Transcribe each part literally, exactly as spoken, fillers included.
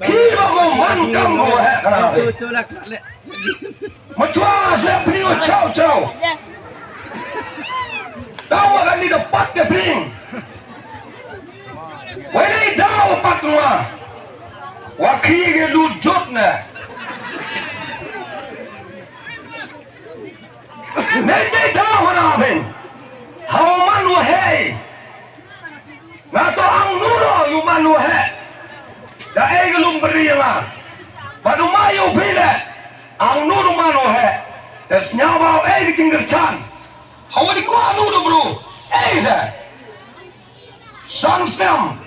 Ki ba ko man kam ko heh kana. Machwa se pni wa chau chau. Tawa kani da pat ke pring. Wei daw pat wa. Wa ki ke lut jot ne. Nei te daw wa na ping. Hawa man wa hei. Nga to ang nuro yu man wa heh. Da ei ka lum beri ya nga. Ba du ma yu phi le. Ang nuro man wa heh. Te sñiaw ba ei ka jingkyrchan. Hawa di kwah nuro bru. Ei se. San snem.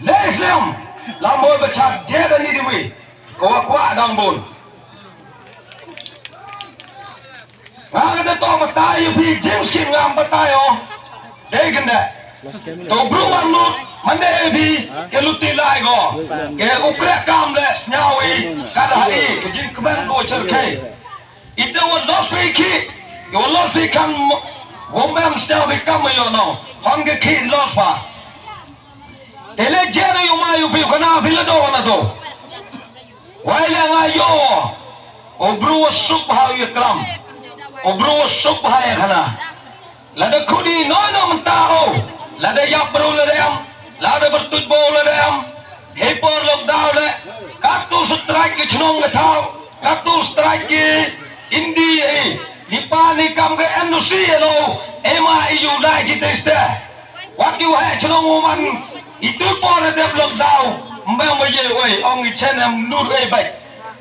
Le snem. Lam boi ba chat je da ni di wi. Ko wa kwah dang bun. Nga ka da to batai yu phi jing skim ngam batai o. Dei kynde. To bru wan lut, man de e phi, ke luti lai ko. Ke u krek kam le, sñiaw i, ka da ha i, ke jingkmen ko cherkhei. Ite wa los phi ki, wa los phi kan mo-, wa mem sñiaw phi kam yo no. Hon ke ki los pha. Te le jer yu ma yu phi kana phi le do na do. Wai le nga yo. O bru wa suk bha u ya klam. O bru wa suk bha ya khana. Lada khudi no no mynta o. Lada yap bru lada em. Lada bertuj bo lada em. Hei por lockdown le. Katu strike ki chnong ka thaw. Katu strike ki indi e. Ni pa ni kam ka N O C e lo. Ema i yu dai ki te ste. Wat ki wa heh chnong u man, itu por dep lockdown, mbe ma ye wei, ong i chen em nur ei bai.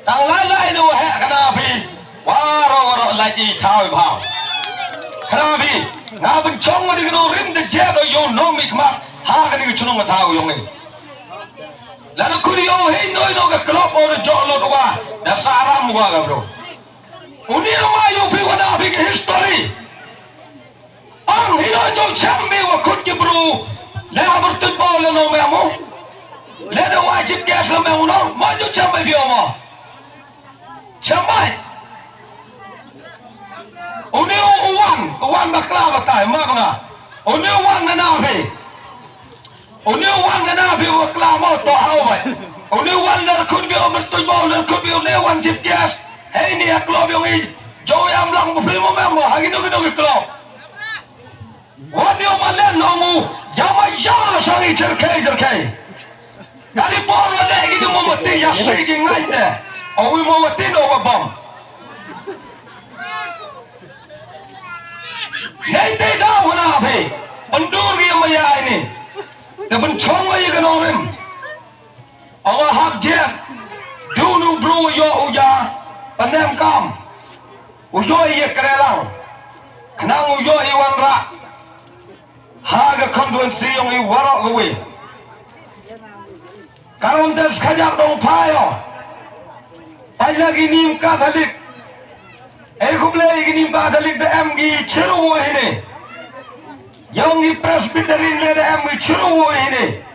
Tang lai lai no heh kana phi, waro waro lai i thaw i bhaw. Kana phi, nga pynchong ma di kano rim de je do yo no mi khmat, ha kani ka chnong ka thaw yong i. Lada kuni yo hei no no ka club o de jok lo wa, da saram wa ka bro. Uni ma yo phi wa na phi ka history. Ang hino jong chambe wa khut ki bru. Le ha bertut bo le no me mo. Le da wa chief guest le me mo no. Ma jong chambe bi mo. Chambe. Uni u wan, u wan bakla batai ma kona. Uni u wan na na phi. Uni u wan na na phi wa kla mo to hau bai. Uni u wan na khut bi o bertut bo le khut bi uni u wan chief guest. Hei ni ha club yong i. Jo ya mlang bu phi mo me mo. Ha ki no ki no ki club. Wa ni o ma len ong u, ya ma ya sang i jerkei jerkei. Kali por wa le ki du mo mati ya sei ki ngai te. O wi mo mati no wa bom. Nei te da wa na phi. Pyndur ki ma ya ini. Te pynchong wa i ka nongrim. Awa hap jet, dunu bru u yoh u ja, panem kam, u yoh i ye krelang, khnang u yoh i wanrah, ha ka constituency yong i waroh ka wi. Karon te skajak dong phayo, pait lagi nim Catholic, e khublei ki nim Catholic da em ki chiru wo hini, yong i Presbyterian le da em ki chiru wo hini.